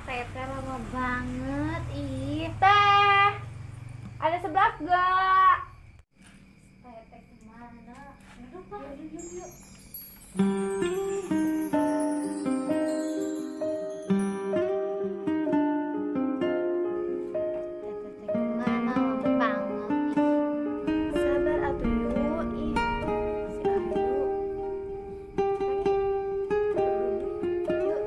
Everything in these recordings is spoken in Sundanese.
Teteh lama banget, ih. Teh, ada seblak gak? Teteh kemana? Duduk lah. Yuk, yuk, yuk. Teteh teh kemana? Lama banget, ih. Sabar atuh yuk, ih. Si Ayu. Yuk.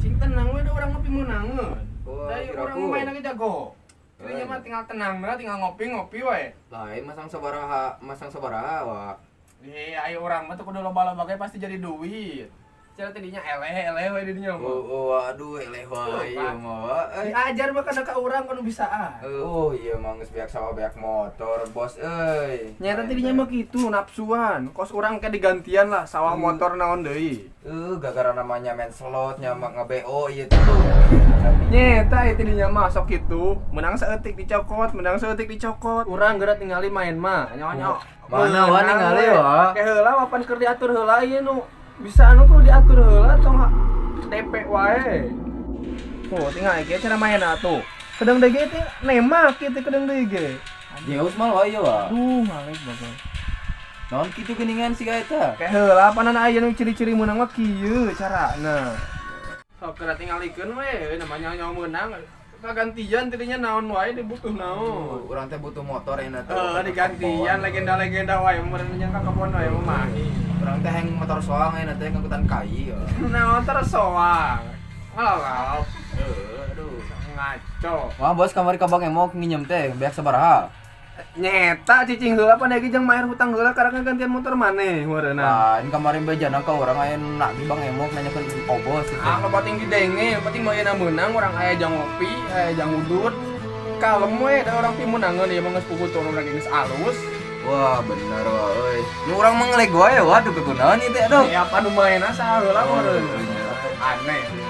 Sing tenang we da urang ngopi meunangeun. Wah, Da ieu urang kiraku. main lagi jago. Jadi mah tinggal tenang lah, tinggal ngopi-ngopi we. Lain masang sabaraha wa. Ih, ayo urang mah tuh kudu loba-loba ge pasti jadi duit. Cara tadinya eleh eleh we di dinya mah. Oh, oh, aduh eleh wae ieu mah wa. Eh. Diajar mah kana ka urang kudu bisaan. Oh iya mah geus beak sawah beak motor bos euy. Nyata tadinya mah kitu nafsuan. Kos urang ke digantian lah sawah motor naon deui. Gara-gara namanya main slot nyamak nge-BO ieu tuh. Nyeta ieu tadinya mah sok kitu, menang saeutik dicokot, menang saeutik dicokot. Urang geura tingali main mah, nyawa-nyawa. Mana wa ningali wa? Ke heula mapan keur diatur heula ieu nu bisa anu kudu diatur heula tong DP wae. Oh, tinggal kieu cara main atuh. Kedeng deui ge teh nemak kieu teh kedeng deui ge. Zeus mah wa ieu wa. Aduh, malik bagus. Naon kitu geuningan siga eta? Kayak heula panan aya nu ciri-ciri meunang mah kieu carana. Sok geura tingalikeun we, namanya nyawa meunang. Kagantian tidinya naon wae dibutuh naon. Urang teh butuh motor enak tuh. Heeh, digantian legenda-legenda wae meureun nya ka kebon wae mah. Urang teh hayang motor soang enak teh ngangkutan kai. Naon terus soang. Ngalalap. Heeh, aduh. Ngaco. Wah, bos kamari ka Bang Emok nginjem teh beak sabaraha? Nyeta cicing heula pan lagi jeung bayar hutang heula karena gantian motor maneh meureunna. Nah, ini kemarin bejana ka urang aya nagih Bang Emok nanyakeun obos gitu. Ah, lo penting didenge, penting mah ayeuna meunang urang aya jang ngopi, aya jang udut. Kalem we da urang pimeunangeun ieu mah geus puguh turun lagi geus alus. Wah, bener wah euy. Nu urang mah ngeleg wae, waduh kegunaan ieu teh aduh. Ya apa nu main asa heula meureun. Oh, Aneh.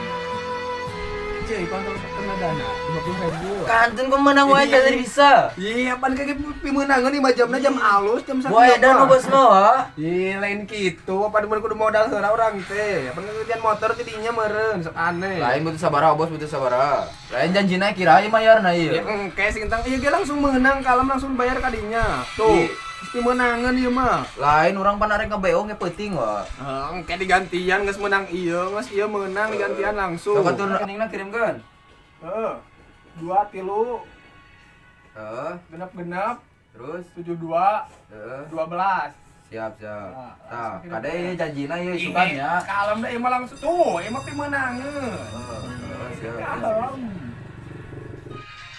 Cuy, pantau kena dana 50.000. Kantun ku menang wae teh bisa. Iya, pan kayak pimeunangeun ieu mah jamna jam alus, jam Wae dan nu bos mah wah. Ih, lain kitu, apa demen kudu modal heula urang teh. Apa gantian motor tidinya meureun, sok aneh. Lain butuh sabaraha bos butuh sabaraha. Lain janjina kira ieu mayarna Ya ieu. engke sing tentang ieu ge langsung meunang, kalem langsung bayar kadinya. Tuh, Iya. mesti meunangeun ieu mah. Lain urang pan arek nge-BO nge peuting wah. Heeh, engke digantian geus meunang ieu, geus ieu meunang digantian langsung. Sok atuh rekeningna kirimkeun. Heeh. 2 3 Heeh, genap-genap terus 72 heeh. 12. Siap, siap. Nah, Tah, langsung kade kirim. ieu janjina ieu isukan ya. Kalem deh ieu mah langsung tuh, ieu mah pimeunangeun. Heeh, siap. siap. Kalem.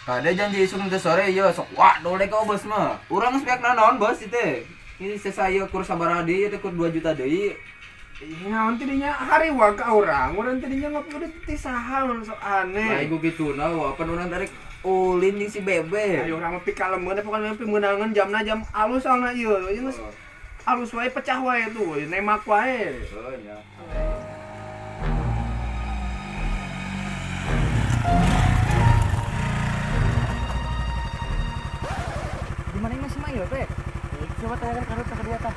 Kade janji isuk teh sore ieu sok waduh deh ka bos mah. Urang geus beak naon bos ieu teh. Ini sesa ieu kur sabaraha deui ieu teh kur 2 juta deui. Ih, naon tidinya hari wae ka urang, urang tidinya ngopi udah ti saha sok aneh. Lain ku kituna wah pan urang tarik ulin jeung si Bebe. Ayo urang mah pikalemeun pokona mah pimeunangeun jamna jam alus soalna ieu. Ieu geus alus wae pecah wae tuh, nemak wae. Oh, nya. Mana masih mail teh? Coba tanyakan karena ternyata.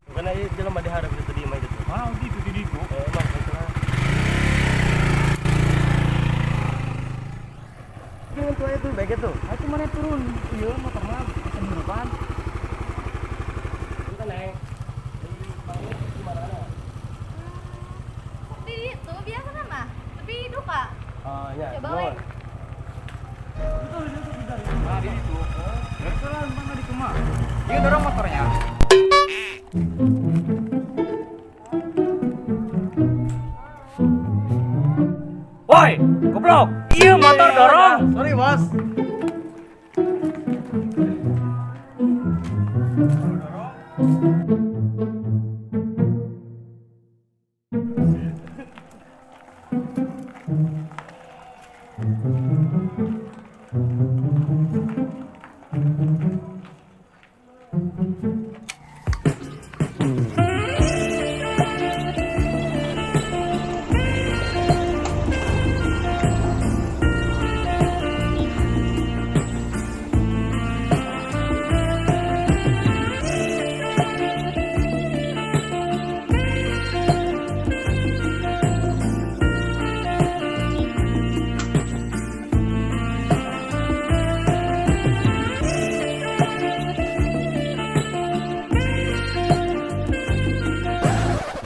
Bukan aja jelema diharap itu di imah itu. Ah, gitu di ditu. Emang itu lah. Jangan tua itu baik itu. Aku mana turun? Iya, motor mah sendirian. Kita neng. Di itu biasa nama, tapi duka. Oh ya. Coba we. Nah, di situ. Terus lah mana di rumah. Iya, dorong motornya. Woi, goblok. Iya motor dorong. Sorry, Bos.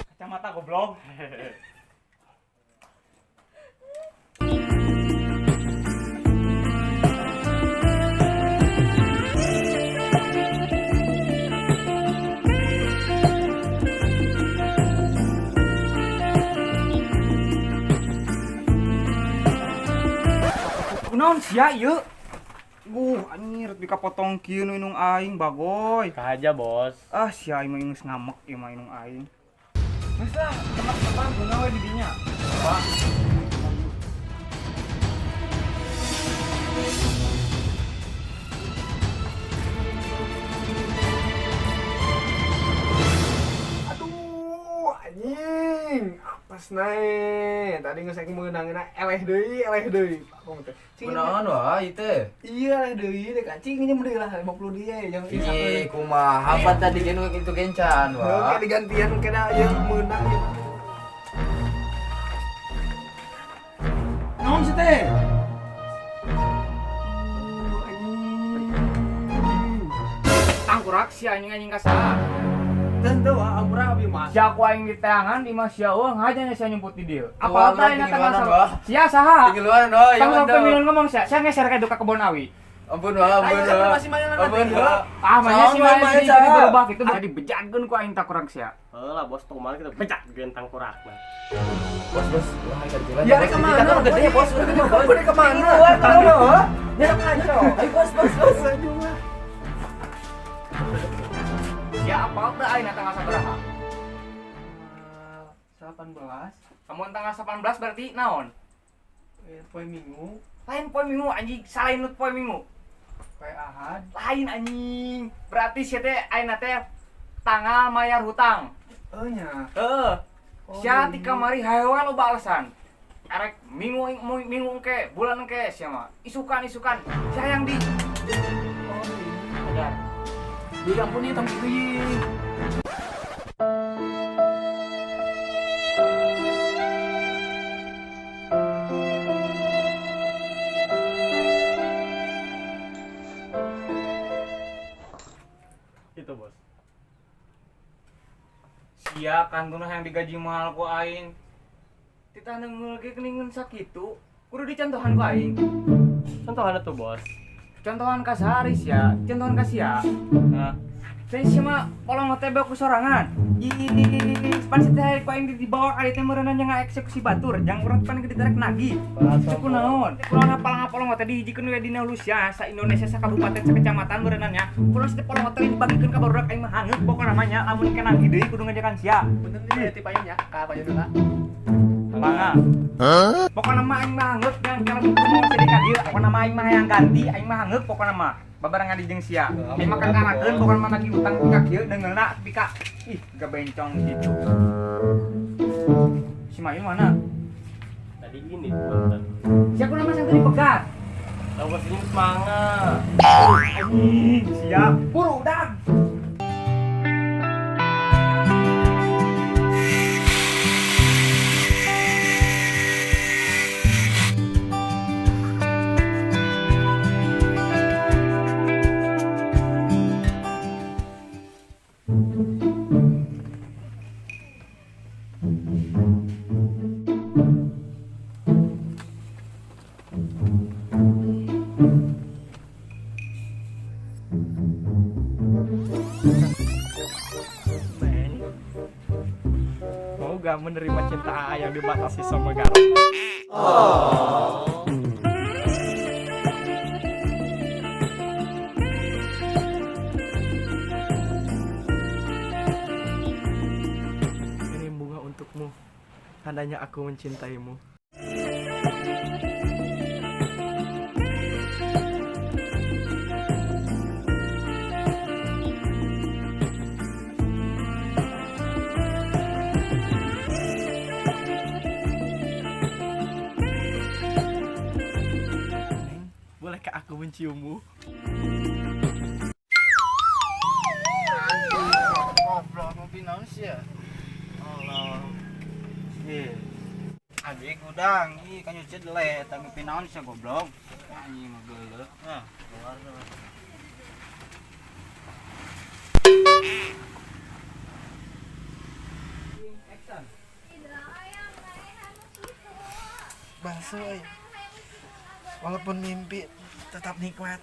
Kacamata goblok. Kunaon sia ieu? Anjir dikapotong kieu nu inung aing bagoy. Kahaja bos. Ah, sia aing mah geus ngamek ieu mah inung aing. Geus lah, teman-teman guna we di dinya. Aduh, anjing. Apes nae. Tadi geus aing meunangna eleh deui, eleh deui. Aku teh. Cing, Kunaon wah ieu teh? iya, eleh deui deh cing ini deui lah 50 dia yang Ih, kumaha apa tadi gen itu gencan Oke, wah. digantian kena yang meunang gitu. Naon sih teh? Aduh, anjing. Tangkurak sia anjing anjing ka saha? Tentu ah, ampura abi mah. Sia ku aing di teangan di mah sia eueuh ngajanya sia nyumput di dieu. Wah, Apa teh aing tinggal tanggal mana, Wah? Sia saha? Tinggal wah, Tang sampai minum ngomong sia, sia ngeser ka ka kebon awi. Ampun wah, ampun Ayo, wah. masih main Ampun wah. Ah, manya si Saung, mah main, jadi saha. berubah gitu jadi bejageun ku aing takurang sia. Heuh lah bos, tuh kemarin kita bejat gentang kurak nah. Bos, bos, wah ikan jalan. Ya, rek kemana? Kita gede ya, bos. Gede, bos. Udah kemana? Ya ngaco. Ayo bos, bos, bos. Sia apal teu aing tanggal sabaraha? 18 Kamu tanggal 18 berarti naon? Poe Minggu, Lain poe Minggu anjing, salain nu poe Minggu. poe Ahad. Lain anjing. Berarti sia teh ayeuna teh tanggal mayar hutang. Oh nya. Heeh. Oh, Sia iya. ti kamari haewa loba alasan. Arek minggu minggu engke, bulan engke sia mah. Isukan isukan. Sia yang di Oh, iya. Sadar. Duh, ampun ieu tong kitu. Itu bos. Sia kantuna yang digaji mahal ku aing. Titah neunggeul ge geuningan sakitu, kudu dicontohan ku aing. Contohan tuh bos. Contohan ka sehari sia, contohan ka sia. Nah, Teh sia mah kolong teh ku sorangan. Ih, pan si teh ku aing dibawa ka dieu teh meureunna nya ngaeksekusi batur, jang urang pan ditarik nagih. Itu ku naon? Kulo napal-ngapal teh dihijikeun we dina Lusia sa Indonesia sa kabupaten sa kecamatan meureunna nya. Kulo si teh polong teh dibagikeun ka barudak aing mah hangeut pokona mah nya lamun ke nagih deui kudu ngajakan sia. Bener nih ti payun ya, ka payun heula. Mangga. Pokona mah aing mah hangeut dan kalau mau jadi ka dieu pokona mah aing mah hayang ganti, aing mah hangeut pokona mah. Babarengan di jeung sia. Aing mah kangkarakeun pokona mah nagih utang ka kieu deungeulna tapi ka ih gabencong gitu. Si Mayu mana? Tadi ini punten. Sia kunaon mah tadi pegat. Tahu senyum semangat. Anjing, siap. Buru udah. Mau gak menerima cinta yang dibatasi sama garam? Ini bunga untukmu. Tandanya aku mencintaimu. Neng, bolehkah aku menciummu? Goblok ngopi naon sih ya? Allah. Ih. Anjing udang, ih kan nyuci dele, tapi ngopi naon sih goblok. Anjing mah geuleuh. Nah, keluar tuh. Bakso euy. Walaupun mimpi tetap nikmat.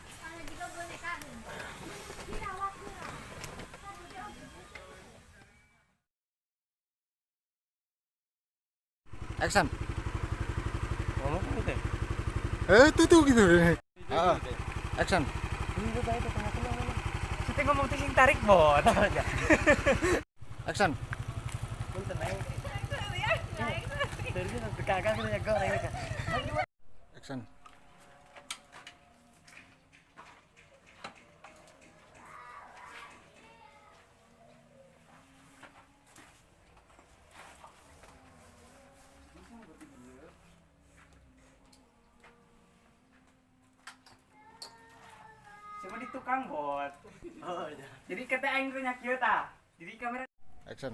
Action. Ngomong apa teh? Eh, itu tuh gitu. Heeh. Action. Kita ngomong teh sing tarik bot. Action. Action. Siapa di tukang bot. Oh iya. Jadi kata aing teh nya kieu tah. Jadi kamera Action.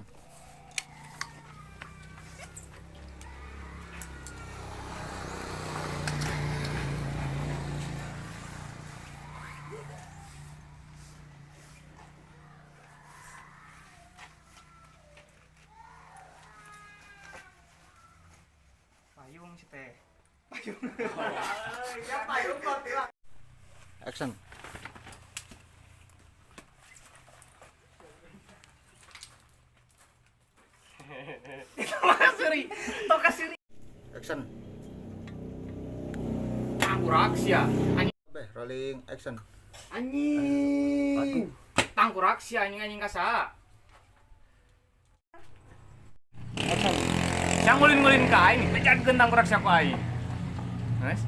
Payung sih teh. Action. Suri, toka suri. Action. Tangkurak sia. Anjing. Beh, rolling action. Anjing. Tangkurak sia anjing anjing kasa. Yang ngulin-ngulin ka aing, pecatkeun tangkurak sia ku aing. Nice.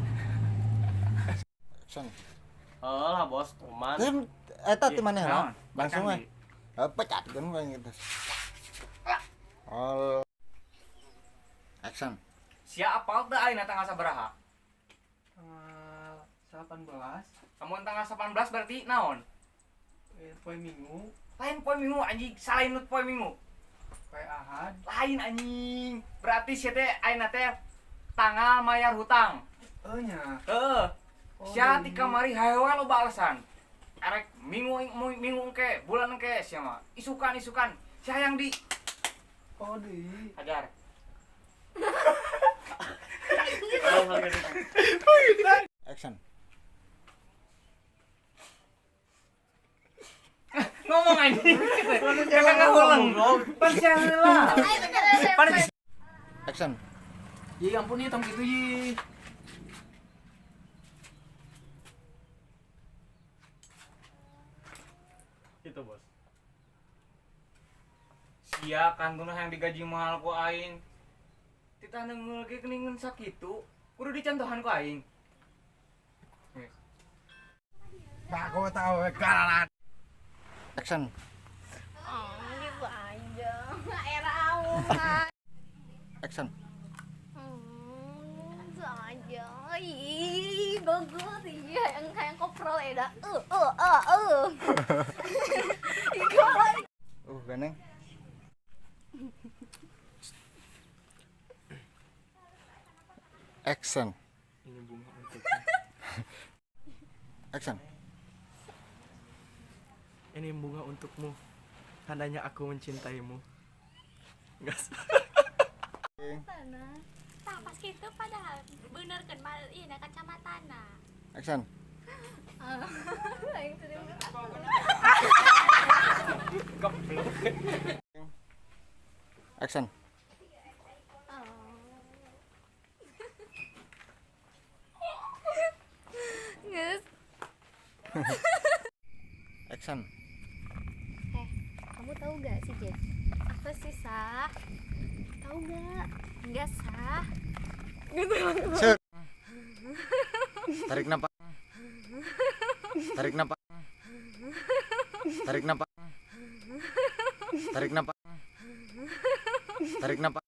Action. Oh lah bos, kuman. Tim eta ti maneh Naon? lah. Langsung we. Pecatkeun we gitu. All. Action. Sia apal teu aing tanggal sabaraha? Tanggal 18. Kamu tanggal 18 berarti naon? Poe Minggu, Lain poe Minggu anjing, salahin nu poe Minggu. poe Ahad. Lain anjing. Berarti sia teh ayeuna teh tanggal mayar hutang. Oh nya. Heeh. Oh, Sia iya. ti kamari hae we loba alasan. Erek minggu minggu engke, bulan engke sia mah. Isukan isukan. Sia hayang di Oh deui. hajar. Action. Ngomong anjing. Jangan ngahuleng. Pan sia heula. Pan Action. Ih, ampun ih tong kitu ih. Itu bos. Sia kantuna yang digaji mahal ku aing. Titah neunggeul ge geuningan sakitu, kudu dicontohan ku aing. Bago tahu galalan. Action. Oh, gitu aja. Era awal. Action. Gitu aja. Ih. Bagus, iya, yang kayak koprol ya dah. Eh. Gandeng. Action. Ini bunga untuk Action. Ini bunga untukmu. Tandanya aku mencintaimu. Enggak. Tanah. Tah pas gitu padahal bener kan mal iya kacamata na. Action. Aing serius. Action. Nges. Action. Eh, kamu tahu gak sih, Jen? Apa sih, Sah? Tahu gak? Enggak, Sah. Set. Tarik napas. Tarik napas. Tarik napas. Tarik napas. Tarik napas.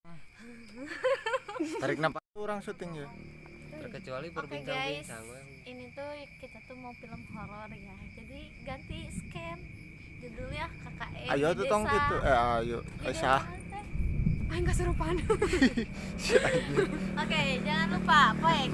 Tarik napas. Kurang syuting ya. Terkecuali Oke guys, ini tuh kita tuh mau film horor ya. Jadi ganti scan. Judulnya KKN Ayo di tuh tong desa. gitu. Eh ayo. Judulnya Aisyah. apa teh? Aing kesurupan. Oke, jangan lupa poek.